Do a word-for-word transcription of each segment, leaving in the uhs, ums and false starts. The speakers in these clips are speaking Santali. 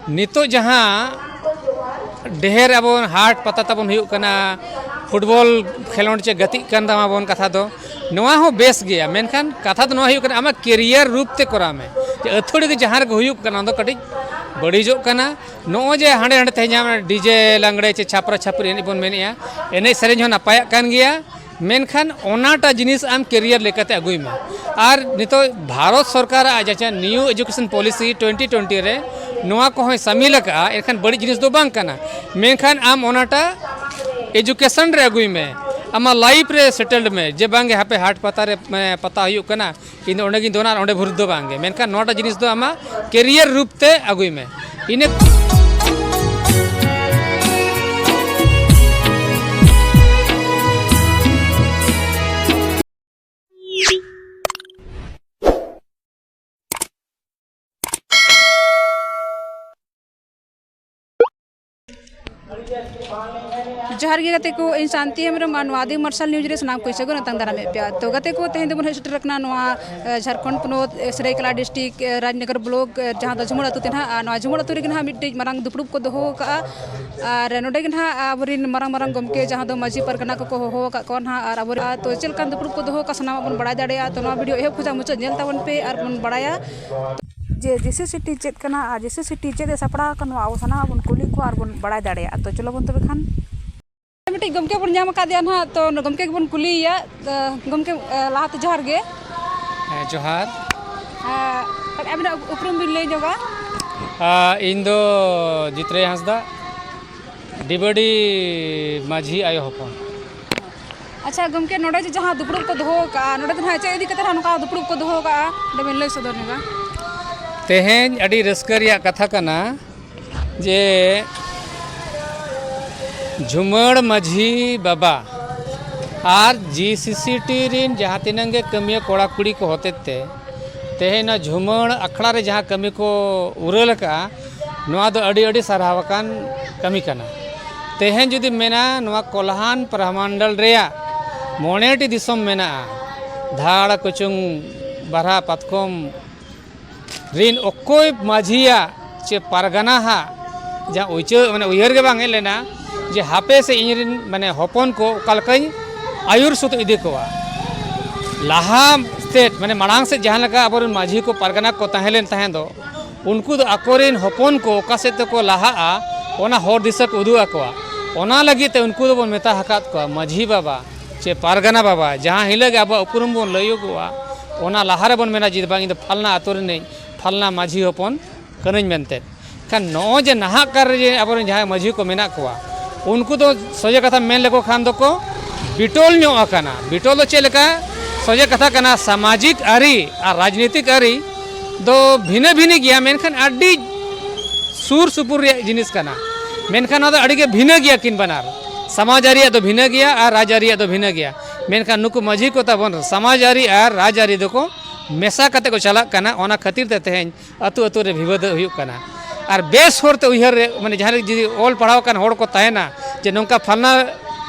ᱱᱤᱛᱚᱜ ᱡᱟᱦᱟᱸ ᱰᱷᱮᱨ ᱟᱵᱚ ᱦᱟᱴ ᱯᱟᱛᱟ ᱛᱟᱵᱚᱱ ᱦᱩᱭᱩᱜ ᱠᱟᱱᱟ, ᱯᱷᱩᱴᱵᱚᱞ ᱠᱷᱮᱞᱳᱸᱰ ᱪᱮ ᱜᱟᱛᱮᱜ ᱠᱟᱱ ᱛᱟᱵᱚᱱ ᱠᱟᱛᱷᱟ ᱫᱚ, ᱱᱚᱣᱟ ᱦᱚᱸ ᱵᱮᱥ ᱜᱮᱭᱟ, ᱢᱮᱱᱠᱷᱟᱱ ᱠᱟᱛᱷᱟ ᱫᱚ ᱱᱚᱣᱟ ᱦᱩᱭᱩᱜ ᱠᱟᱱᱟ, ᱟᱢᱟᱜ ᱠᱮᱨᱤᱭᱟᱨ ᱨᱩᱯ ᱛᱮ ᱠᱚᱨᱟᱣ ᱢᱮ᱾ ᱡᱮ ᱟᱹᱛᱷᱟᱹᱲᱤ ᱜᱮ ᱡᱟᱦᱟᱸ ᱨᱮᱜᱮ ᱦᱩᱭᱩᱜ ᱠᱟᱱᱟ, ᱚᱱᱟ ᱫᱚ ᱠᱟᱹᱴᱤᱡ ᱵᱟᱹᱲᱤᱡᱚᱜ ᱠᱟᱱᱟ᱾ ᱱᱚᱜᱼᱚᱭ ᱡᱮ ᱦᱟᱸᱰᱮ ᱱᱟᱸᱰᱮ ᱛᱮᱦᱮᱧ ᱟᱢ ᱰᱤᱡᱮ ᱞᱟᱜᱽᱲᱮ ᱪᱮ ᱪᱷᱟᱯᱨᱟ ᱪᱷᱟᱯᱨᱤ ᱮᱱᱮᱡ ᱵᱚᱱ ᱢᱮᱱᱮᱫᱼᱟ, ᱮᱱᱮᱡ ᱥᱮᱨᱮᱧ ᱦᱚᱸ ᱱᱟᱯᱟᱭᱟᱜ ᱠᱟᱱ ᱜᱮᱭᱟ, ᱢᱮᱱᱠᱷᱟᱱ ᱚᱱᱟᱴᱟᱜ ᱡᱤᱱᱤᱥ ᱟᱢ ᱠᱮᱨᱤᱭᱟᱨ ᱞᱮᱠᱟᱛᱮ ᱟᱹᱜᱩᱭ ᱢᱮ᱾ ᱟᱨ ᱱᱤᱛᱚᱜ ᱵᱷᱟᱨᱚᱛ ᱥᱚᱨᱠᱟᱨᱟᱜ ᱡᱟᱦᱟᱸ New education policy twenty twenty ᱨᱮ ᱱᱚᱣᱟ ᱠᱚᱦᱚᱸᱭ ᱥᱟᱢᱤᱞ ᱟᱠᱟᱫᱼᱟ, ᱮᱱᱠᱷᱟᱱ ᱵᱟᱹᱲᱤᱡ ᱡᱤᱱᱤᱥ ᱫᱚ ᱵᱟᱝ ᱠᱟᱱᱟ, ᱢᱮᱱᱠᱷᱟᱱ ᱟᱢ ᱚᱱᱟᱴᱟᱜ ᱮᱡᱩᱠᱮᱥᱚᱱ ᱨᱮ ᱟᱹᱜᱩᱭ ᱢᱮ, ᱟᱢᱟᱜ ᱞᱟᱭᱤᱯᱷ ᱨᱮ ᱥᱮᱴᱮᱞᱰ ᱢᱮ, ᱡᱮ ᱵᱟᱝᱜᱮ ᱦᱟᱯᱮ ᱦᱟᱴ ᱯᱟᱛᱟ ᱨᱮ, ᱮ, ᱯᱟᱛᱟ ᱦᱩᱭᱩᱜ ᱠᱟᱱᱟ, ᱤᱧ ᱫᱚ ᱚᱸᱰᱮ ᱜᱤᱧ ᱫᱚᱱᱟ ᱟᱨ ᱚᱸᱰᱮ ᱵᱷᱩᱨᱩᱫ ᱫᱚ ᱵᱟᱝᱜᱮ, ᱢᱮᱱᱠᱷᱟᱱ ᱱᱚᱣᱟᱴᱟᱜ ᱡᱤᱱᱤᱥ ᱫᱚ ᱟᱢᱟᱜ ᱠᱮᱨᱤᱭᱟᱨ ᱨᱩᱯ ᱛᱮ ᱟᱹᱜᱩᱭ ᱢᱮ᱾ ᱤᱱᱟᱹ ᱡᱚᱦᱟᱨ ᱜᱮ ᱜᱟᱛᱮ ᱠᱚ, ᱤᱧ ᱥᱟᱱᱛᱤ ᱦᱮᱢᱵᱨᱚᱢ ᱟᱨ ᱱᱚᱣᱟ ᱫᱤ ᱢᱟᱨᱥᱟᱞ ᱱᱤᱭᱩᱡᱽ ᱨᱮ ᱥᱟᱱᱟᱢ ᱠᱚᱧ ᱥᱟᱹᱜᱩᱱ ᱟᱛᱟᱝ ᱫᱟᱨᱟᱢᱮᱫ ᱯᱮᱭᱟ᱾ ᱛᱚ ᱜᱟᱛᱮ ᱠᱚ, ᱛᱮᱦᱮᱧ ᱫᱚᱵᱚᱱ ᱦᱮᱡ ᱥᱮᱴᱮᱨ ᱟᱠᱟᱱᱟ ᱱᱚᱣᱟ, ᱮ, ᱡᱷᱟᱨᱠᱷᱚᱸᱰ ᱯᱚᱱᱚᱛ, ᱮ, ᱥᱟᱹᱨᱟᱹᱭᱠᱮᱞᱟ ᱰᱤᱥᱴᱨᱤᱠᱴ, ᱮ, ᱨᱟᱡᱽᱱᱚᱜᱚᱨ ᱵᱞᱚᱠ, ᱮ, ᱡᱟᱦᱟᱸ ᱫᱚ ᱡᱷᱩᱢᱟᱹᱲ ᱟᱹᱛᱩ ᱛᱮ ᱱᱟᱦᱟᱜ᱾ ᱟᱨ ᱱᱚᱣᱟ ᱡᱷᱩᱢᱟᱹᱲ ᱟᱹᱛᱩ ᱨᱮᱜᱮ ᱱᱟᱦᱟᱜ ᱢᱤᱫᱴᱤᱡ ᱢᱟᱨᱟᱝ ᱫᱩᱯᱲᱩᱵ ᱠᱚ ᱫᱚᱦᱚ ᱟᱠᱟᱫᱼᱟ᱾ ᱟᱨ ᱱᱚᱰᱮ ᱜᱮ ᱱᱟᱦᱟᱜ ᱟᱵᱚᱨᱮᱱ ᱢᱟᱨᱟᱝ ᱢᱟᱨᱟᱝ ᱜᱚᱢᱠᱮ ᱡᱟᱦᱟᱸ ᱫᱚ ᱢᱟᱹᱡᱷᱤ ᱯᱟᱨᱜᱟᱱᱟ ᱠᱚᱠᱚ ᱦᱚᱦᱚ ᱟᱠᱟᱫ ᱠᱚᱣᱟ ᱱᱟᱦᱟᱜ, ᱟᱨ ᱟᱵᱚᱨᱮᱱ, ᱛᱚ ᱪᱮᱫ ᱞᱮᱠᱟᱱ ᱫᱩᱯᱲᱩᱵ ᱠᱚ ᱫᱚᱦᱚ ᱟᱠᱟᱫ, ᱥᱟᱱᱟᱢᱟᱜ ᱵᱚᱱ ᱵᱟᱲᱟᱭ ᱫᱟᱲᱮᱭᱟᱜᱼᱟ᱾ ᱛᱚ ᱱᱚᱣᱟ ᱵᱷᱤᱰᱤᱭᱳ ᱮᱦᱚᱵ ᱠᱷᱚᱱᱟᱜ ᱢᱩᱪᱟᱹᱫ ᱧᱮᱞ ᱛᱟᱵᱚᱱ ᱯᱮ ᱟᱨ ᱵᱚᱱ ᱵᱟᱲᱟᱭᱟ ᱡᱮ ᱡᱮ ᱥᱤ ᱥᱤ ᱴᱤ ᱪᱮᱫ ᱠᱟᱱᱟ ᱟᱨ ᱡᱮ ᱥᱤ ᱥᱤ ᱴᱤ ᱪᱮᱫ ᱮ ᱥᱟᱯᱲᱟᱣ ᱟᱠᱟᱫ, ᱱᱚᱣᱟ ᱟᱵᱚ ᱥᱟᱱᱟᱢᱟᱜ ᱵᱚᱱ ᱠᱩᱞᱤ ᱠᱚᱣᱟ ᱟᱨ ᱵᱚᱱ ᱵᱟᱲᱟᱭ ᱫᱟᱲᱮᱭᱟᱜᱼᱟ᱾ ᱛᱚ ᱪᱚᱞᱚ ᱵᱚᱱ ᱛᱚᱵᱮ ᱠᱷᱟᱱ᱾ ᱢᱤᱫᱴᱤᱡ ᱜᱚᱢᱠᱮ ᱵᱚᱱ ᱧᱟᱢ ᱟᱠᱟᱫᱮᱭᱟ ᱱᱟᱦᱟᱜ, ᱛᱚ ᱜᱚᱢᱠᱮ ᱜᱮᱵᱚᱱ ᱠᱩᱞᱤᱭᱮᱭᱟ᱾ ᱛᱚ ᱜᱚᱢᱠᱮ, ᱮ, ᱞᱟᱦᱟᱛᱮ ᱡᱚᱦᱟᱨ ᱜᱮ᱾ ᱦᱮᱸ, ᱡᱚᱦᱟᱨ᱾ ᱮ, ᱟᱵᱤᱱᱟᱜ ᱩᱯᱨᱩᱢ ᱵᱤᱱ ᱞᱟᱹᱭ ᱧᱚᱜᱟ? ᱟ, ᱤᱧ ᱫᱚ ᱡᱤᱛᱨᱟᱹᱭ ᱦᱟᱸᱥᱫᱟ, ᱰᱤᱵᱟᱹᱰᱤ ᱢᱟᱹᱡᱷᱤ ᱟᱭᱳ ᱦᱚᱯᱚᱱ᱾ ᱟᱪᱪᱷᱟ ᱜᱚᱢᱠᱮ, ᱱᱚᱰᱮ ᱡᱮ ᱡᱟᱦᱟᱸ ᱫᱩᱯᱲᱩᱵ ᱠᱚ ᱫᱚᱦᱚ ᱟᱠᱟᱫᱼᱟ, ᱱᱚᱰᱮ ᱫᱚ ᱱᱟᱦᱟᱜ ᱪᱮᱫ ᱤᱫᱤ ᱠᱟᱛᱮ ᱱᱟᱦᱟᱜ ᱱᱚᱝᱠᱟ ᱫᱩᱯᱲᱩᱵ ᱠᱚ ᱫᱚᱦᱚ ᱟᱠᱟᱫᱼᱟ, ᱚᱸᱰᱮ ᱵᱮᱱ ᱞᱟᱹᱭ ᱥᱚᱫᱚᱨ ᱧᱚᱜᱟ? ᱛᱮᱦᱮᱧ ᱟᱹᱰᱤ ᱨᱟᱹᱥᱠᱟᱹ ᱨᱮᱭᱟᱜ ᱠᱟᱛᱷᱟ ᱠᱟᱱᱟ ᱡᱮ ᱡᱷᱩᱢᱟᱹᱲ ᱢᱟᱹᱡᱷᱤ ᱵᱟᱵᱟ ᱟᱨ ᱡᱤ ᱥᱤ ᱥᱤ ᱴᱤ ᱨᱤᱱ ᱡᱟᱦᱟᱸ ᱛᱤᱱᱟᱹᱜ ᱜᱮ ᱠᱟᱹᱢᱤᱭᱟᱹ ᱠᱚᱲᱟ ᱠᱩᱲᱤ ᱠᱚ ᱦᱚᱛᱮᱡ ᱛᱮ ᱛᱮᱦᱮᱧ ᱱᱚᱣᱟ ᱡᱷᱩᱢᱟᱹᱲ ᱟᱠᱷᱲᱟ ᱨᱮ ᱡᱟᱦᱟᱸ ᱠᱟᱹᱢᱤ ᱠᱚ ᱩᱨᱟᱹᱞ ᱟᱠᱟᱫᱼᱟ, ᱱᱚᱣᱟ ᱫᱚ ᱟᱹᱰᱤ, ᱟᱹᱰᱤ ᱥᱟᱨᱦᱟᱣ ᱟᱠᱟᱱ ᱠᱟᱹᱢᱤ ᱠᱟᱱᱟ᱾ ᱛᱮᱦᱮᱧ ᱡᱩᱫᱤᱢ ᱢᱮᱱᱟ, ᱱᱚᱣᱟ ᱠᱚᱞᱦᱟᱱ ᱯᱨᱟᱦᱢᱟᱱᱰᱚᱞ ᱨᱮᱭᱟᱜ ᱢᱚᱬᱮ ᱴᱤ ᱫᱤᱥᱚᱢ ᱢᱮᱱᱟᱜᱼᱟ, ᱫᱷᱟᱲ, ᱠᱩᱪᱩᱝ, ᱵᱟᱨᱦᱟ, ᱯᱟᱛᱠᱚᱢ ᱨᱤᱱ ᱚᱠᱚᱭ ᱢᱟᱹᱡᱷᱤᱭᱟᱜ ᱪᱮ ᱯᱟᱨᱜᱟᱱᱟ ᱦᱟᱜ ᱡᱟᱦᱟᱸ ᱩᱭᱪᱟᱹ ᱢᱟᱱᱮ ᱩᱭᱦᱟᱹᱨ ᱜᱮ ᱵᱟᱝ ᱦᱮᱡ ᱞᱮᱱᱟ ᱡᱮ ᱦᱟᱯᱮ ᱥᱮ ᱤᱧᱨᱮᱱ ᱢᱟᱱᱮ ᱦᱚᱯᱚᱱ ᱠᱚ ᱚᱠᱟ ᱞᱮᱠᱟᱧ ᱟᱹᱭᱩᱨ ᱥᱩᱛᱩᱜ ᱤᱫᱤ ᱠᱚᱣᱟ᱾ ᱞᱟᱦᱟ ᱥᱮᱫ ᱢᱟᱱᱮ ᱢᱟᱲᱟᱝ ᱥᱮᱫ ᱡᱟᱦᱟᱸ ᱞᱮᱠᱟ ᱟᱵᱚᱨᱮᱱ ᱢᱟᱹᱡᱷᱤ ᱠᱚ ᱯᱟᱨᱜᱟᱱᱟ ᱠᱚ ᱛᱟᱦᱮᱸ ᱞᱮᱱ ᱛᱟᱦᱮᱸ ᱫᱚ, ᱩᱱᱠᱩ ᱫᱚ ᱟᱠᱚᱨᱮᱱ ᱦᱚᱯᱚᱱ ᱠᱚ ᱚᱠᱟ ᱥᱮᱫ ᱛᱮᱠᱚ ᱞᱟᱦᱟᱜᱼᱟ, ᱚᱱᱟ ᱦᱚᱨ ᱫᱤᱥᱟᱹ ᱠᱚ ᱩᱫᱩᱜ ᱟᱠᱚᱣᱟ᱾ ᱚᱱᱟ ᱞᱟᱹᱜᱤᱫ ᱛᱮ ᱩᱱᱠᱩ ᱫᱚᱵᱚᱱ ᱢᱮᱛᱟ ᱟᱠᱟᱫ ᱠᱚᱣᱟ ᱢᱟᱹᱡᱷᱤ ᱵᱟᱵᱟ ᱪᱮ ᱯᱟᱨᱜᱟᱱᱟ ᱵᱟᱵᱟ, ᱡᱟᱦᱟᱸ ᱦᱤᱞᱳᱜ ᱜᱮ ᱟᱵᱚᱣᱟᱜ ᱩᱯᱨᱩᱢ ᱵᱚᱱ ᱞᱟᱹᱭᱚᱜᱚᱜᱼᱟ, ᱚᱱᱟ ᱞᱟᱦᱟ ᱨᱮᱵᱚᱱ ᱢᱮᱱᱟ ᱡᱮ ᱵᱟᱝ, ᱤᱧ ᱫᱚ ᱯᱷᱟᱞᱱᱟ ᱟᱛᱳ ᱨᱤᱱᱤᱡ ᱯᱷᱟᱞᱱᱟ ᱢᱟᱹᱡᱷᱤ ᱦᱚᱯᱚᱱ ᱠᱟᱹᱱᱟᱹᱧ ᱢᱮᱱᱛᱮ᱾ ᱠᱷᱟᱱ ᱱᱚᱜᱼᱚᱭ ᱡᱮ ᱱᱟᱦᱟᱜ ᱠᱟᱞ ᱨᱮ ᱡᱮ ᱟᱵᱚᱨᱮᱱ ᱡᱟᱦᱟᱸᱭ ᱢᱟᱹᱡᱷᱤ ᱠᱚ ᱢᱮᱱᱟᱜ ᱠᱚᱣᱟ, ᱩᱱᱠᱩ ᱫᱚ ᱥᱚᱡᱷᱮ ᱠᱟᱛᱷᱟ ᱢᱮᱱ ᱞᱮᱠᱚ ᱠᱷᱟᱱ ᱫᱚᱠᱚ ᱵᱤᱴᱚᱞ ᱧᱚᱜ ᱟᱠᱟᱱᱟ᱾ ᱵᱤᱴᱚᱞ ᱫᱚ ᱪᱮᱫ ᱞᱮᱠᱟ? ᱥᱚᱡᱷᱮ ᱠᱟᱛᱷᱟ ᱠᱟᱱᱟ, ᱥᱟᱢᱟᱡᱤᱠ ᱟᱹᱨᱤ ᱟᱨ ᱨᱟᱡᱽᱱᱤᱛᱤᱠ ᱟᱹᱨᱤ ᱫᱚ ᱵᱷᱤᱱᱟᱹ ᱵᱷᱤᱱᱟᱹ ᱜᱮᱭᱟ, ᱢᱮᱱᱠᱷᱟᱱ ᱟᱹᱰᱤ ᱥᱩᱨ ᱥᱩᱯᱩᱨ ᱨᱮᱭᱟᱜ ᱡᱤᱱᱤᱥ ᱠᱟᱱᱟ᱾ ᱢᱮᱱᱠᱷᱟᱱ ᱱᱚᱣᱟ ᱫᱚ ᱟᱹᱰᱤᱜᱮ ᱵᱷᱤᱱᱟᱹ ᱜᱮᱭᱟ ᱠᱤᱱ ᱵᱟᱱᱟᱨ, ᱥᱚᱢᱟᱡᱽ ᱟᱹᱨᱤᱭᱟᱜ ᱫᱚ ᱵᱷᱤᱱᱟᱹ ᱜᱮᱭᱟ ᱟᱨ ᱨᱟᱡᱽ ᱟᱹᱨᱤᱭᱟᱜ ᱫᱚ ᱵᱷᱤᱱᱟᱹ ᱜᱮᱭᱟ᱾ ᱢᱮᱱᱠᱷᱟᱱ ᱱᱩᱠᱩ ᱢᱟᱹᱡᱷᱤ ᱠᱚ ᱛᱟᱵᱚᱱ ᱥᱚᱢᱟᱡᱽ ᱟᱹᱨᱤ ᱟᱨ ᱨᱟᱡᱽ ᱟᱹᱨᱤ ᱫᱚᱠᱚ ᱢᱮᱥᱟ ᱠᱟᱛᱮ ᱠᱚ ᱪᱟᱞᱟᱜ ᱠᱟᱱᱟ᱾ ᱚᱱᱟ ᱠᱷᱟᱹᱛᱤᱨ ᱛᱮ ᱛᱮᱦᱮᱧ ᱟᱹᱛᱩ ᱟᱹᱛᱩ ᱨᱮ ᱵᱤᱵᱟᱹᱫ ᱦᱩᱭᱩᱜ ᱠᱟᱱᱟ᱾ ᱟᱨ ᱵᱮᱥ ᱦᱚᱨᱛᱮ ᱩᱭᱦᱟᱹᱨ ᱨᱮ, ᱢᱟᱱᱮ ᱡᱟᱦᱟᱸ ᱨᱮ ᱡᱩᱫᱤ ᱚᱞ ᱯᱟᱲᱦᱟᱣ ᱟᱠᱟᱱ ᱦᱚᱲ ᱠᱚ ᱛᱟᱦᱮᱱᱟ ᱡᱮ ᱱᱚᱝᱠᱟ ᱯᱷᱟᱞᱱᱟ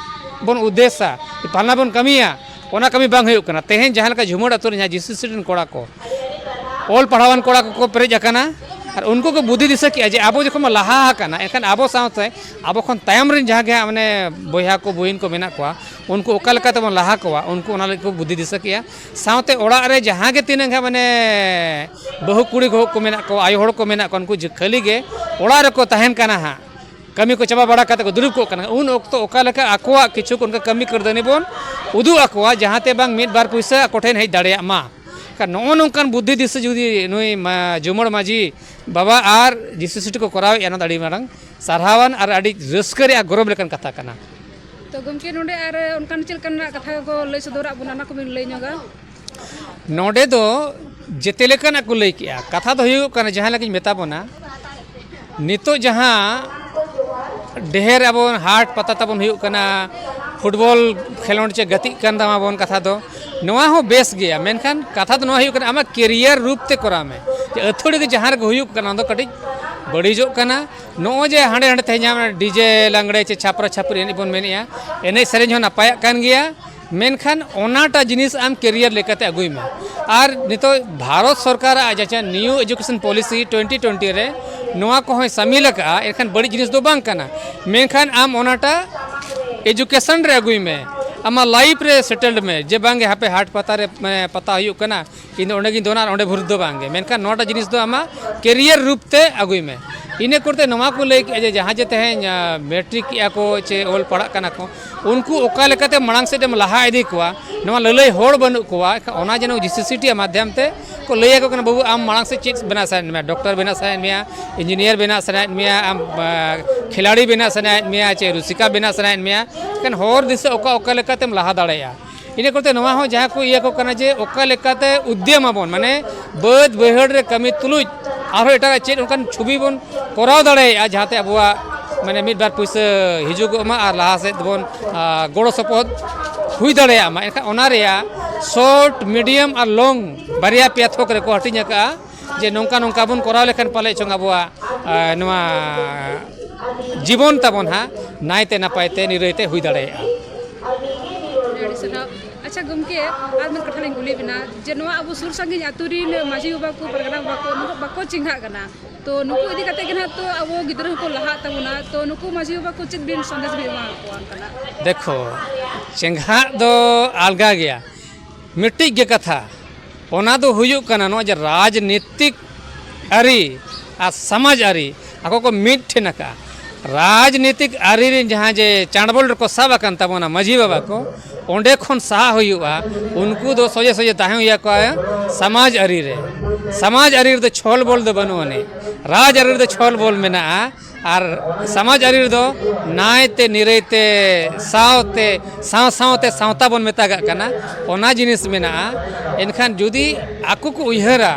ᱵᱚᱱ ᱩᱫᱽᱫᱮᱥᱟ, ᱯᱷᱟᱞᱱᱟ ᱵᱚᱱ ᱠᱟᱹᱢᱤᱭᱟ, ᱚᱱᱟ ᱠᱟᱹᱢᱤ ᱵᱟᱝ ᱦᱩᱭᱩᱜ ᱠᱟᱱᱟ᱾ ᱛᱮᱦᱮᱧ ᱡᱟᱦᱟᱸ ᱞᱮᱠᱟ ᱡᱷᱩᱢᱟᱹᱲ ᱟᱹᱛᱩ ᱨᱮ ᱡᱟᱦᱟᱸ ᱡᱤᱥᱩ ᱥᱤᱥᱴ ᱨᱮᱱ ᱠᱚᱲᱟ ᱠᱚ, ᱚᱞ ᱯᱟᱲᱦᱟᱣᱟᱱ ᱠᱚᱲᱟ ᱠᱚᱠᱚ ᱯᱮᱨᱮᱡ ᱟᱠᱟᱱᱟ, ᱟᱨ ᱩᱱᱠᱩ ᱠᱚ ᱵᱩᱫᱷᱤ ᱫᱤᱥᱟᱹ ᱠᱮᱜᱼᱟ ᱡᱮ ᱟᱵᱚ ᱡᱚᱠᱷᱚᱱ ᱵᱚᱱ ᱞᱟᱦᱟ ᱟᱠᱟᱱᱟ, ᱮᱱᱠᱷᱟᱱ ᱟᱵᱚ ᱥᱟᱶᱛᱮ ᱟᱵᱚ ᱠᱷᱚᱱ ᱛᱟᱭᱚᱢ ᱨᱮᱱ ᱡᱟᱦᱟᱸ ᱜᱮ ᱦᱟᱸᱜ ᱢᱟᱱᱮ ᱵᱚᱭᱦᱟ ᱠᱚ ᱵᱩᱦᱤᱱ ᱠᱚ ᱢᱮᱱᱟᱜ ᱠᱚᱣᱟ, ᱩᱱᱠᱩ ᱚᱠᱟ ᱞᱮᱠᱟ ᱛᱮᱵᱚᱱ ᱞᱟᱦᱟ ᱠᱚᱣᱟ, ᱩᱱᱠᱩ ᱚᱱᱟ ᱞᱟᱹᱜᱤᱫ ᱠᱚ ᱵᱩᱫᱷᱤ ᱫᱤᱥᱟᱹ ᱠᱮᱜᱼᱟ᱾ ᱥᱟᱶᱛᱮ ᱚᱲᱟᱜ ᱨᱮ ᱡᱟᱦᱟᱸ ᱜᱮ ᱛᱤᱱᱟᱹᱜ ᱦᱟᱸᱜ ᱢᱟᱱᱮ ᱵᱟᱹᱦᱩ ᱠᱩᱲᱤ ᱠᱚ ᱠᱚ ᱢᱮᱱᱟᱜ ᱠᱚᱣᱟ, ᱟᱭᱳ ᱦᱚᱲ ᱠᱚ ᱢᱮᱱᱟᱜ ᱠᱚᱣᱟ, ᱩᱱᱠᱩ ᱡᱮ ᱠᱷᱟᱹᱞᱤ ᱜᱮ ᱚᱲᱟᱜ ᱨᱮᱠᱚ ᱛᱟᱦᱮᱱ ᱠᱟᱱᱟ ᱦᱟᱸᱜ, ᱠᱟᱹᱢᱤ ᱠᱚ ᱪᱟᱵᱟ ᱵᱟᱲᱟ ᱠᱟᱛᱮ ᱠᱚ ᱫᱩᱲᱩᱵ ᱠᱚᱜ ᱠᱟᱱᱟ, ᱩᱱ ᱚᱠᱛᱚ ᱚᱠᱟ ᱞᱮᱠᱟ ᱟᱠᱚᱣᱟᱜ ᱠᱤᱪᱷᱩ ᱚᱱᱠᱟ ᱠᱟᱹᱢᱤ ᱠᱟᱹᱨᱫᱟᱹᱱᱤ ᱵᱚᱱ ᱩᱫᱩᱜ ᱟᱠᱚᱣᱟ, ᱡᱟᱦᱟᱸᱛᱮ ᱵᱟᱝ ᱢᱤᱫ ᱵᱟᱨ ᱯᱩᱭᱥᱟᱹ ᱟᱠᱚ ᱴᱷᱮᱱ ᱦᱮᱡ ᱫᱟᱲᱮᱭᱟᱜ ᱢᱟ᱾ ᱮᱱᱠᱷᱟᱱ ᱱᱚᱜᱼᱚ ᱱᱚᱝᱠᱟᱱ ᱵᱩᱫᱽᱫᱷᱤ ᱫᱤᱥᱟᱹ ᱡᱩᱫᱤ ᱱᱩᱭ ᱢᱟ-, ᱡᱩᱢᱟᱹᱲ ᱢᱟᱹᱡᱷᱤ ᱵᱟᱵᱟ ᱟᱨ ᱡᱤᱥᱩ ᱥᱤᱥᱴᱤ ᱠᱚ ᱠᱚᱨᱟᱣᱮᱫᱼᱟ, ᱚᱱᱟ ᱫᱚ ᱟᱹᱰᱤ ᱢᱟᱨᱟᱝ ᱥᱟᱨᱦᱟᱣᱟᱱ ᱟᱨ ᱟᱹᱰᱤ ᱨᱟᱹᱥᱠᱟᱹ ᱨᱮᱭᱟᱜ ᱜᱚᱨᱚᱵᱽ ᱞᱮᱠᱟᱱ ᱠᱟᱛᱷᱟ ᱠᱟᱱᱟ᱾ ᱛᱚ ᱜᱚᱢᱠᱮ, ᱱᱚᱰᱮ ᱟᱨ ᱚᱱᱠᱟᱱ ᱪᱮᱫ ᱞᱮᱠᱟᱱᱟᱜ ᱠᱟᱛᱷᱟ ᱠᱚ ᱞᱟᱹᱭ ᱥᱚᱫᱚᱨᱟᱜ ᱵᱚᱱᱟ, ᱚᱱᱟ ᱠᱚᱵᱤᱱ ᱞᱟᱹᱭ ᱧᱚᱜᱟ? ᱱᱚᱰᱮ ᱫᱚ ᱡᱮᱛᱮ ᱞᱮᱠᱟᱱᱟᱜ ᱠᱚ ᱞᱟᱹᱭ ᱠᱮᱜᱼᱟ᱾ ᱠᱟᱛᱷᱟ ᱫᱚ ᱦᱩᱭᱩᱜ ᱠᱟᱱᱟ, ᱡᱟᱦᱟᱸ ᱞᱮᱠᱟᱧ ᱢᱮᱛᱟ ᱵᱚᱱᱟ, ᱱᱤᱛᱚᱜ ᱡᱟᱦᱟᱸ ᱰᱷᱮᱨ ᱟᱵᱚ ᱦᱟᱴ ᱯᱟᱛᱟ ᱛᱟᱵᱚᱱ ᱦᱩᱭᱩᱜ ᱠᱟᱱᱟ, ᱯᱷᱩᱴᱵᱚᱞ ᱠᱷᱮᱞᱳᱸᱰ ᱪᱮ ᱜᱟᱛᱮᱜ ᱠᱟᱱ ᱛᱟᱢᱟ ᱵᱚᱱ, ᱠᱟᱛᱷᱟ ᱫᱚ ᱱᱚᱣᱟ ᱦᱚᱸ ᱵᱮᱥ ᱜᱮᱭᱟ, ᱢᱮᱱᱠᱷᱟᱱ ᱠᱟᱛᱷᱟ ᱫᱚ ᱱᱚᱣᱟ ᱦᱩᱭᱩᱜ ᱠᱟᱱᱟ, ᱟᱢᱟᱜ ᱠᱮᱨᱤᱭᱟᱨ ᱨᱩᱯ ᱛᱮ ᱠᱚᱨᱟᱣ ᱢᱮ᱾ ᱡᱮ ᱟᱹᱛᱷᱟᱹᱲᱤ ᱜᱮ ᱡᱟᱦᱟᱸ ᱨᱮᱜᱮ ᱦᱩᱭᱩᱜ ᱠᱟᱱᱟ, ᱚᱱᱟ ᱫᱚ ᱠᱟᱹᱴᱤᱡ ᱵᱟᱹᱲᱤᱡᱚᱜ ᱠᱟᱱᱟ᱾ ᱱᱚᱜᱼᱚᱭ ᱡᱮ ᱦᱟᱸᱰᱮ ᱱᱟᱸᱰᱮ ᱛᱮᱦᱮᱧ ᱟᱢ ᱰᱤᱡᱮ ᱞᱟᱜᱽᱲᱮ ᱪᱮ ᱪᱷᱟᱯᱨᱟ ᱪᱷᱟᱯᱨᱤ ᱮᱱᱮᱡ ᱵᱚᱱ ᱢᱮᱱᱮᱫᱼᱟ, ᱮᱱᱮᱡ ᱥᱮᱨᱮᱧ ᱦᱚᱸ ᱱᱟᱯᱟᱭᱟᱜ ᱠᱟᱱ ᱜᱮᱭᱟ, ᱢᱮᱱᱠᱷᱟᱱ ᱚᱱᱟᱴᱟᱜ ᱡᱤᱱᱤᱥ ᱟᱢ ᱠᱮᱨᱤᱭᱟᱨ ᱞᱮᱠᱟᱛᱮ ᱟᱹᱜᱩᱭ ᱢᱮ᱾ ᱟᱨ ᱱᱤᱛᱚᱜ ᱵᱷᱟᱨᱚᱛ ᱥᱚᱨᱠᱟᱨᱟᱜ ᱡᱟᱦᱟᱸ New education policy twenty twenty ᱨᱮ ᱱᱚᱣᱟ ᱠᱚᱦᱚᱸᱭ ᱥᱟᱢᱤᱞ ᱟᱠᱟᱫᱼᱟ, ᱮᱱᱠᱷᱟᱱ ᱵᱟᱹᱲᱤᱡ ᱡᱤᱱᱤᱥ ᱫᱚ ᱵᱟᱝ ᱠᱟᱱᱟ᱾ ᱢᱮᱱᱠᱷᱟᱱ ᱟᱢ ᱚᱱᱟᱴᱟᱜ ᱮᱡᱩᱠᱮᱥᱚᱱ ᱨᱮ ᱟᱹᱜᱩᱭ ᱢᱮ, ᱟᱢᱟᱜ ᱞᱟᱭᱤᱯᱷ ᱨᱮ ᱥᱮᱴᱮᱞᱰ ᱢᱮ, ᱡᱮ ᱵᱟᱝᱜᱮ ᱦᱟᱯᱮ ᱦᱟᱴ ᱯᱟᱛᱟ ᱨᱮ, ᱢᱟᱱᱮ, ᱯᱟᱛᱟ ᱦᱩᱭᱩᱜ ᱠᱟᱱᱟ, ᱤᱧ ᱫᱚ ᱚᱸᱰᱮ ᱜᱤᱧ ᱫᱚᱱᱟ ᱟᱨ ᱚᱸᱰᱮ ᱵᱷᱩᱨᱛᱤ ᱫᱚ ᱵᱟᱝᱜᱮ᱾ ᱢᱮᱱᱠᱷᱟᱱ ᱱᱚᱣᱟᱴᱟᱜ ᱡᱤᱱᱤᱥ ᱫᱚ ᱟᱢᱟᱜ ᱠᱮᱨᱤᱭᱟᱨ ᱨᱩᱯ ᱛᱮ ᱟᱹᱜᱩᱭ ᱢᱮ᱾ ᱤᱱᱟᱹ ᱠᱚᱨᱛᱮ ᱱᱚᱣᱟ ᱠᱚ ᱞᱟᱹᱭ ᱠᱮᱜᱼᱟ ᱡᱮ ᱡᱟᱦᱟᱸ ᱡᱮ ᱛᱮᱦᱮᱧ, ᱟ, ᱢᱮᱴᱨᱤᱠ ᱠᱮᱜᱼᱟ ᱠᱚ ᱪᱮ ᱚᱞ ᱯᱟᱲᱦᱟᱜ ᱠᱟᱱᱟ ᱠᱚ, ᱩᱱᱠᱩ ᱚᱠᱟ ᱞᱮᱠᱟᱛᱮ ᱢᱟᱲᱟᱝ ᱥᱮᱫ ᱮᱢ ᱞᱟᱦᱟ ᱤᱫᱤ ᱠᱚᱣᱟ, ᱱᱚᱣᱟ ᱞᱟᱹᱞᱟᱹᱭ ᱦᱚᱲ ᱵᱟᱹᱱᱩᱜ ᱠᱚᱣᱟ᱾ ᱮᱱᱠᱷᱟᱱ ᱚᱱᱟ ᱡᱮᱱᱚ ᱡᱤ ᱥᱤ ᱥᱤ ᱴᱤ ᱢᱟᱫᱽᱫᱷᱚᱢ ᱛᱮ ᱠᱚ ᱞᱟᱹᱭ ᱟᱠᱚ ᱠᱟᱱᱟ, "ᱵᱟᱹᱵᱩ, ᱟᱢ ᱢᱟᱲᱟᱝ ᱥᱮᱫ ᱪᱮᱫ ᱵᱮᱱᱟᱣ ᱥᱟᱱᱟᱭᱮᱫ ᱢᱮᱭᱟ? ᱰᱚᱠᱴᱚᱨ ᱵᱮᱱᱟᱣ ᱥᱟᱱᱟᱭᱮᱫ ᱢᱮᱭᱟ, ᱤᱧᱡᱤᱱᱤᱭᱟᱨ ᱵᱮᱱᱟᱣ ᱥᱟᱱᱟᱭᱮᱫ ᱢᱮᱭᱟ, ᱟᱢ, ᱟ, ᱠᱷᱤᱞᱟᱲᱤ ᱵᱮᱱᱟᱣ ᱥᱟᱱᱟᱭᱮᱫ ᱢᱮᱭᱟ, ᱪᱮ ᱨᱩᱥᱤᱠᱟ ᱵᱮᱱᱟᱣ ᱥᱟᱱᱟᱭᱮᱫ ᱢᱮᱭᱟ?" ᱮᱱᱠᱷᱟᱱ ᱦᱚᱨ ᱫᱤᱥᱟᱹ ᱚᱠᱟ, ᱚᱠᱟ ᱞᱮᱠᱟᱛᱮᱢ ᱞᱟᱦᱟ ᱫᱟᱲᱮᱭᱟᱜᱼᱟ᱾ ᱤᱱᱟᱹ ᱠᱚᱛᱮ ᱱᱚᱣᱟ ᱦᱚᱸ ᱡᱟᱦᱟᱸ ᱠᱚ ᱤᱭᱟᱹ ᱠᱚ ᱠᱟᱱᱟ ᱡᱮ ᱚᱠᱟ ᱞᱮᱠᱟᱛᱮ ᱩᱫᱽᱭᱚᱢ ᱟᱵᱚᱱ, ᱢᱟᱱᱮ ᱵᱟᱹᱫᱽ ᱵᱟᱹᱭᱦᱟᱹᱲ ᱨᱮ ᱠᱟᱹᱢᱤ ᱛᱩᱞᱩᱡ ᱟᱨᱦᱚᱸ ᱮᱴᱟᱜᱟᱜ ᱪᱮᱫ ᱚᱱᱠᱟᱱ ᱪᱷᱚᱵᱤ ᱵᱚᱱ ᱠᱚᱨᱟᱣ ᱫᱟᱲᱮᱭᱟᱜᱼᱟ, ᱡᱟᱦᱟᱸᱛᱮ ᱟᱵᱚᱣᱟᱜ, ᱢᱟᱱᱮ, ᱢᱤᱫ ᱵᱟᱨ ᱯᱩᱭᱥᱟᱹ ᱦᱤᱡᱩᱜᱚᱜ ᱢᱟ ᱟᱨ ᱞᱟᱦᱟ ᱥᱮᱫ ᱵᱚᱱ, ᱟ, ᱜᱚᱲᱚ ᱥᱚᱯᱚᱦᱚᱫ ᱦᱩᱭ ᱫᱟᱲᱮᱭᱟᱜ ᱢᱟ᱾ ᱮᱱᱠᱷᱟᱱ ᱚᱱᱟ ᱨᱮᱭᱟᱜ ᱥᱚᱨᱴ, ᱢᱤᱰᱤᱭᱟᱢ ᱟᱨ ᱞᱚᱝ ᱵᱟᱨᱭᱟ ᱯᱮᱭᱟ ᱛᱷᱚᱠ ᱨᱮᱠᱚ ᱦᱟᱹᱴᱤᱧ ᱟᱠᱟᱫᱼᱟ ᱡᱮ ᱱᱚᱝᱠᱟ ᱱᱚᱝᱠᱟ ᱵᱚᱱ ᱠᱚᱨᱟᱣ ᱞᱮᱠᱷᱟᱱ ᱯᱟᱞᱮ ᱪᱚᱝ ᱟᱵᱚᱣᱟᱜ, ᱟ, ᱱᱚᱣᱟ ᱡᱤᱵᱚᱱ ᱛᱟᱵᱚᱱ ᱦᱟᱸᱜ ᱱᱟᱭᱛᱮ ᱱᱟᱯᱟᱭ ᱛᱮ ᱱᱤᱨᱟᱹᱭ ᱛᱮ ᱦᱩᱭ ᱫᱟᱲᱮᱭᱟᱜᱼᱟ᱾ ᱟᱹᱰᱤ ᱥᱟᱨᱦᱟᱣ᱾ ᱟᱪᱪᱷᱟ ᱜᱚᱢᱠᱮ, ᱟᱨ ᱢᱤᱫ ᱠᱟᱛᱷᱟ ᱞᱤᱧ ᱠᱩᱞᱤᱭᱮᱫ ᱵᱮᱱᱟ ᱡᱮ ᱱᱚᱣᱟ ᱟᱵᱚ ᱥᱩᱨ ᱥᱟᱺᱜᱤᱧ ᱟᱹᱛᱩ ᱨᱤᱱ ᱢᱟᱹᱡᱷᱤ ᱵᱟᱵᱟ ᱠᱚ, ᱯᱟᱨᱜᱟᱱᱟ ᱵᱟᱵᱟ ᱠᱚ, ᱱᱩᱠᱩ ᱵᱟᱠᱚ ᱪᱮᱸᱜᱷᱟᱜ ᱠᱟᱱᱟ, ᱛᱚ ᱱᱩᱠᱩ ᱤᱫᱤ ᱠᱟᱛᱮ ᱜᱮ ᱱᱟᱦᱟᱜ ᱛᱚ ᱟᱵᱚ ᱜᱤᱫᱽᱨᱟᱹ ᱦᱚᱸᱠᱚ ᱞᱟᱦᱟᱜ ᱛᱟᱵᱚᱱᱟ, ᱛᱚ ᱱᱩᱠᱩ ᱢᱟᱹᱡᱷᱤ ᱵᱟᱵᱟ ᱠᱚ ᱪᱮᱫ ᱵᱤᱱ ᱥᱟᱸᱫᱮᱥ ᱵᱤᱱ ᱮᱢᱟ ᱠᱚᱣᱟ ᱚᱱᱠᱟᱱᱟᱜ? ᱫᱮᱠᱷᱚ, ᱪᱮᱸᱜᱷᱟᱜ ᱫᱚ ᱟᱞᱜᱟ ᱜᱮᱭᱟ, ᱢᱤᱫᱴᱤᱡ ᱜᱮ ᱠᱟᱛᱷᱟ, ᱚᱱᱟ ᱫᱚ ᱦᱩᱭᱩᱜ ᱠᱟᱱᱟ ᱱᱚᱜᱼᱚᱭ ᱡᱮ ᱨᱟᱡᱽᱱᱤᱛᱤᱠ ᱟᱹᱨᱤ ᱟᱨ ᱥᱚᱢᱟᱡᱽ ᱟᱹᱨᱤ ᱟᱠᱚ ᱠᱚ ᱢᱤᱫ ᱴᱷᱮᱱ ᱟᱠᱟᱫᱼᱟ᱾ ᱨᱟᱡᱽᱱᱤᱛᱤᱠ ᱟᱹᱨᱤ ᱨᱮᱱ ᱡᱟᱦᱟᱸ ᱡᱮ ᱪᱟᱸᱰᱵᱚᱞ ᱨᱮᱠᱚ ᱥᱟᱵ ᱟᱠᱟᱱ ᱛᱟᱵᱚᱱᱟ ᱢᱟᱹᱡᱷᱤ ᱵᱟᱵᱟ ᱠᱚ, ᱚᱸᱰᱮ ᱠᱷᱚᱱ ᱥᱟᱦᱟ ᱦᱩᱭᱩᱜᱼᱟ᱾ ᱩᱱᱠᱩ ᱫᱚ ᱥᱚᱡᱷᱮ ᱥᱚᱡᱷᱮ ᱛᱟᱦᱮᱸ ᱦᱩᱭ ᱟᱠᱚᱣᱟ ᱥᱚᱢᱟᱡᱽ ᱟᱹᱨᱤ ᱨᱮ᱾ ᱥᱚᱢᱟᱡᱽ ᱟᱹᱨᱤ ᱨᱮᱫᱚ ᱪᱷᱚᱞ ᱵᱚᱞ ᱫᱚ ᱵᱟᱹᱱᱩᱜ ᱟᱹᱱᱤᱡ, ᱨᱟᱡᱽ ᱟᱹᱨᱤ ᱨᱮᱫᱚ ᱪᱷᱚᱞ ᱵᱚᱞ ᱢᱮᱱᱟᱜᱼᱟ᱾ ᱟᱨ ᱥᱚᱢᱟᱡᱽ ᱟᱹᱨᱤ ᱨᱮᱫᱚ ᱱᱟᱭᱛᱮ ᱱᱤᱨᱟᱹᱭᱛᱮ, ᱥᱟᱶᱛᱮ, ᱥᱟᱶ ᱥᱟᱶᱛᱮ ᱥᱟᱶᱛᱟ ᱵᱚᱱ ᱢᱮᱛᱟᱜᱟᱜ ᱠᱟᱱᱟ, ᱚᱱᱟ ᱡᱤᱱᱤᱥ ᱢᱮᱱᱟᱜᱼᱟ᱾ ᱮᱱᱠᱷᱟᱱ ᱡᱩᱫᱤ ᱟᱠᱚ ᱠᱚ ᱩᱭᱦᱟᱹᱨᱟ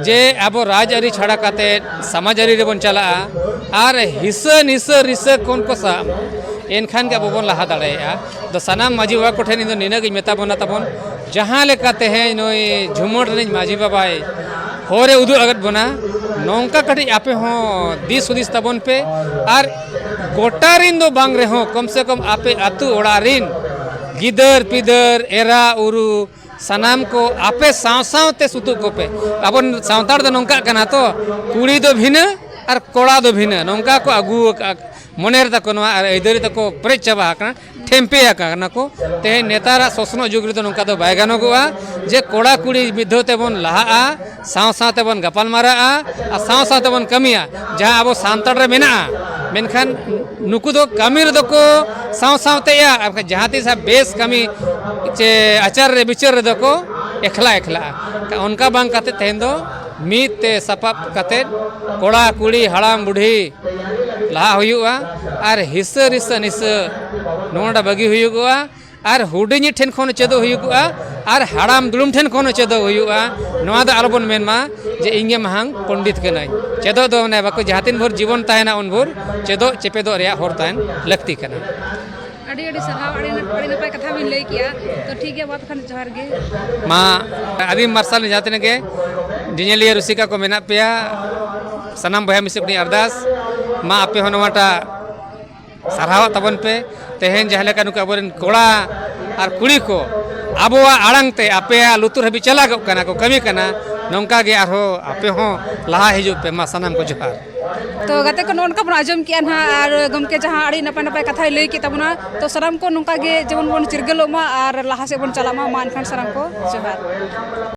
ᱡᱮ ᱟᱵᱚ ᱨᱟᱡᱽ ᱟᱹᱨᱤ ᱪᱷᱟᱲᱟ ᱠᱟᱛᱮ ᱥᱚᱢᱟᱡᱽ ᱟᱹᱨᱤ ᱨᱮᱵᱚᱱ ᱪᱟᱞᱟᱜᱼᱟ ᱟᱨ ᱦᱤᱥᱟᱹ ᱱᱤᱥᱟᱹ ᱨᱤᱥᱟᱹ ᱠᱚᱱ ᱠᱚ ᱥᱟᱵ, ᱮᱱᱠᱷᱟᱱ ᱜᱮ ᱟᱵᱚ ᱵᱚᱱ ᱞᱟᱦᱟ ᱫᱟᱲᱮᱭᱟᱜᱼᱟ᱾ ᱫᱚ ᱥᱟᱱᱟᱢ ᱢᱟᱹᱡᱷᱤ ᱵᱟᱵᱟ ᱠᱚᱴᱷᱮᱱ ᱤᱧ ᱫᱚ ᱱᱤᱱᱟᱹᱜ ᱜᱤᱧ ᱢᱮᱛᱟ ᱵᱚᱱᱟ ᱛᱟᱵᱚᱱ, ᱡᱟᱦᱟᱸ ᱞᱮᱠᱟ ᱛᱮᱦᱮᱧ ᱱᱩᱭ ᱡᱷᱩᱢᱟᱹᱲ ᱨᱤᱱᱤᱡ ᱢᱟᱹᱡᱷᱤ ᱵᱟᱵᱟᱭ ᱦᱚᱨᱮ ᱩᱫᱩᱜ ᱟᱠᱟᱫ ᱵᱚᱱᱟ, ᱱᱚᱝᱠᱟ ᱠᱟᱹᱴᱤᱡ ᱟᱯᱮ ᱦᱚᱸ ᱫᱤᱥ ᱦᱩᱫᱤᱥ ᱛᱟᱵᱚᱱ ᱯᱮ᱾ ᱟᱨ ᱜᱚᱴᱟ ᱨᱤᱱ ᱫᱚ ᱵᱟᱝ ᱨᱮᱦᱚᱸ, ᱠᱚᱢ ᱥᱮ ᱠᱚᱢ ᱟᱯᱮ ᱟᱹᱛᱩ ᱚᱲᱟᱜ ᱨᱤᱱ ᱜᱤᱫᱟᱹᱨ ᱯᱤᱫᱟᱹᱨ, ᱮᱨᱟ ᱩᱨᱩ, ᱥᱟᱱᱟᱢ ᱠᱚ ᱟᱯᱮ ᱥᱟᱶ ᱥᱟᱶᱛᱮ ᱥᱩᱛᱩᱜ ᱠᱚᱯᱮ᱾ ᱟᱵᱚ ᱥᱟᱱᱛᱟᱲ ᱫᱚ ᱱᱚᱝᱠᱟᱜ ᱠᱟᱱᱟ ᱛᱚ, ᱠᱩᱲᱤ ᱫᱚ ᱵᱷᱤᱱᱟᱹ, ᱟᱨ ᱠᱚᱲᱟ ᱫᱚ ᱵᱷᱤᱱᱟᱹ, ᱱᱚᱝᱠᱟ ᱠᱚ ᱟᱹᱜᱩ ᱟᱠᱟᱫ, ᱢᱚᱱᱮ ᱨᱮ ᱛᱟᱠᱚ ᱱᱚᱣᱟ ᱟᱨ ᱟᱹᱭᱫᱟᱹᱨᱤ ᱛᱟᱠᱚ ᱯᱮᱨᱮᱡ ᱪᱟᱵᱟ ᱟᱠᱟᱱᱟ, ᱴᱷᱮᱢᱯᱮ ᱟᱠᱟᱱᱟ ᱠᱚ᱾ ᱛᱮᱦᱮᱧ ᱱᱮᱛᱟᱨᱟᱜ ᱥᱚᱥᱱᱚᱜ ᱡᱩᱜᱽ ᱨᱮᱫᱚ ᱱᱚᱝᱠᱟ ᱫᱚ ᱵᱟᱭ ᱜᱟᱱᱚᱜᱚᱜᱼᱟ ᱡᱮ ᱠᱚᱲᱟ ᱠᱩᱲᱤ ᱢᱤᱫ ᱫᱷᱟᱣ ᱛᱮᱵᱚᱱ ᱞᱟᱦᱟᱜᱼᱟ, ᱥᱟᱶ ᱥᱟᱶ ᱛᱮᱵᱚᱱ ᱜᱟᱯᱟᱞ ᱢᱟᱨᱟᱜᱼᱟ ᱟᱨ ᱥᱟᱶ ᱥᱟᱶ ᱛᱮᱵᱚᱱ ᱠᱟᱹᱢᱤᱭᱟ᱾ ᱡᱟᱦᱟᱸ ᱟᱵᱚ ᱥᱟᱱᱛᱟᱲ ᱨᱮ ᱢᱮᱱᱟᱜᱼᱟ, ᱢᱮᱱᱠᱷᱟᱱ ᱱᱩᱠᱩ ᱫᱚ ᱠᱟᱹᱢᱤ ᱨᱮᱫᱚ ᱠᱚ ᱥᱟᱶ ᱥᱟᱶᱛᱮᱭᱟ, ᱟᱨ ᱡᱟᱦᱟᱸ ᱛᱤᱥ ᱦᱟᱸᱜ ᱵᱮᱥ ᱠᱟᱹᱢᱤ ᱪᱮ ᱟᱪᱟᱨ ᱨᱮ ᱵᱤᱪᱟᱹᱨ ᱨᱮᱫᱚ ᱠᱚ ᱮᱠᱞᱟ ᱮᱠᱞᱟᱜᱼᱟ᱾ ᱚᱱᱠᱟ ᱵᱟᱝ ᱠᱟᱛᱮ ᱛᱮᱦᱮᱧ ᱫᱚ ᱢᱤᱫ ᱛᱮ ᱥᱟᱯᱟᱵ ᱠᱟᱛᱮ ᱠᱚᱲᱟ ᱠᱩᱲᱤ ᱦᱟᱲᱟᱢ ᱵᱩᱰᱷᱤ ᱞᱟᱦᱟ ᱦᱩᱭᱩᱜᱼᱟ ᱟᱨ ᱦᱤᱥᱟᱹ ᱨᱤᱥᱟᱹ ᱱᱤᱥᱟᱹ ᱱᱚᱰᱮ ᱵᱟᱹᱜᱤ ᱦᱩᱭᱩᱜᱚᱜᱼᱟ᱾ ᱟᱨ ᱦᱩᱰᱤᱧᱤᱡ ᱴᱷᱮᱱ ᱠᱷᱚᱱ ᱪᱮᱫᱚᱜ ᱦᱩᱭᱩᱜᱚᱜᱼᱟ ᱟᱨ ᱦᱟᱲᱟᱢ ᱫᱩᱲᱩᱢ ᱴᱷᱮᱱ ᱠᱷᱚᱱ ᱪᱮᱫᱚᱜ ᱦᱩᱭᱩᱜᱼᱟ᱾ ᱱᱚᱣᱟ ᱫᱚ ᱟᱞᱚᱵᱚᱱ ᱢᱮᱱ ᱢᱟ ᱡᱮ ᱤᱧ ᱜᱮ ᱢᱟᱦᱟᱝ ᱯᱚᱱᱰᱤᱛ ᱠᱟᱹᱱᱟᱹᱧ᱾ ᱪᱮᱫᱚᱜ ᱫᱚ ᱢᱟᱱᱮ ᱵᱟᱠᱚ, ᱡᱟᱦᱟᱸ ᱛᱤᱱ ᱵᱷᱳᱨ ᱡᱤᱵᱚᱱ ᱛᱟᱦᱮᱱᱟ ᱩᱱ ᱵᱷᱳᱨ ᱪᱮᱫᱚᱜ ᱪᱮᱯᱮᱫᱚᱜ ᱨᱮᱭᱟᱜ ᱦᱚᱨ ᱛᱟᱦᱮᱱ ᱞᱟᱹᱠᱛᱤ ᱠᱟᱱᱟ᱾ ᱟᱹᱰᱤ ᱟᱹᱰᱤ ᱥᱟᱨᱦᱟᱣ, ᱟᱹᱰᱤ ᱱᱟ-, ᱟᱹᱰᱤ ᱱᱟᱯᱟᱭ ᱠᱟᱛᱷᱟ ᱵᱤᱱ ᱞᱟᱹᱭ ᱠᱮᱜᱼᱟ᱾ ᱛᱚ ᱴᱷᱤᱠ ᱜᱮᱭᱟ, ᱢᱟ ᱛᱚᱠᱷᱟᱱ ᱡᱚᱦᱟᱨ ᱜᱮ᱾ ᱢᱟ ᱟᱹᱫᱤᱢ ᱢᱟᱨᱥᱟᱞ ᱡᱟᱦᱟᱸ ᱛᱤᱱᱟᱹᱜ ᱜᱮ ᱧᱮᱧᱮᱞᱤᱭᱟᱹ ᱨᱩᱥᱤᱠᱟ ᱠᱚ ᱢᱮᱱᱟᱜ ᱯᱮᱭᱟ, ᱥᱟᱱᱟᱢ ᱵᱚᱭᱦᱟ ᱢᱤᱥᱤ ᱠᱚ ᱴᱷᱮᱱ ᱟᱨᱫᱟᱥ, ᱢᱟ ᱟᱯᱮ ᱦᱚᱸ ᱱᱚᱣᱟᱴᱟᱜ ᱥᱟᱨᱦᱟᱣᱟᱜ ᱛᱟᱵᱚᱱ ᱯᱮ᱾ ᱛᱮᱦᱮᱧ ᱡᱟᱦᱟᱸ ᱞᱮᱠᱟ ᱱᱩᱠᱩ ᱟᱵᱚᱨᱮᱱ ᱠᱚᱲᱟ ᱟᱨ ᱠᱩᱲᱤ ᱠᱚ ᱟᱵᱚᱣᱟᱜ ᱟᱲᱟᱝ ᱛᱮ ᱟᱯᱮᱭᱟᱜ ᱞᱩᱛᱩᱨ ᱦᱟᱹᱵᱤᱡ ᱪᱟᱞᱟᱜᱚᱜ ᱠᱟᱱᱟ ᱠᱚ, ᱠᱟᱹᱢᱤ ᱠᱟᱱᱟ, ᱱᱚᱝᱠᱟ ᱜᱮ ᱟᱨᱦᱚᱸ ᱟᱯᱮ ᱦᱚᱸ ᱞᱟᱦᱟ ᱦᱤᱡᱩᱜ ᱯᱮ᱾ ᱢᱟ ᱥᱟᱱᱟᱢ ᱠᱚ ᱡᱚᱦᱟᱨ᱾ ᱛᱚ ᱜᱟᱛᱮ ᱠᱚ, ᱱᱚᱜᱼᱚ ᱱᱚᱝᱠᱟ ᱵᱚᱱ ᱟᱸᱡᱚᱢ ᱠᱮᱜᱼᱟ ᱱᱟᱦᱟᱜ, ᱟᱨ ᱜᱚᱢᱠᱮ ᱡᱟᱦᱟᱸ ᱟᱹᱰᱤ ᱱᱟᱯᱟᱭ ᱱᱟᱯᱟᱭ ᱠᱟᱛᱷᱟᱭ ᱞᱟᱹᱭ ᱠᱮᱫ ᱛᱟᱵᱚᱱᱟ, ᱛᱚ ᱥᱟᱱᱟᱢ ᱠᱚ ᱱᱚᱝᱠᱟ ᱜᱮ ᱡᱮᱢᱚᱱ ᱵᱚᱱ ᱪᱤᱨᱜᱟᱹᱞᱚᱜ ᱢᱟ ᱟᱨ ᱞᱟᱦᱟ ᱥᱮᱫ ᱵᱚᱱ ᱪᱟᱞᱟᱜ ᱢᱟ᱾ ᱢᱟ ᱮᱱᱠᱷᱟᱱ ᱥᱟᱱᱟᱢ ᱠᱚ ᱡᱚᱦᱟᱨ᱾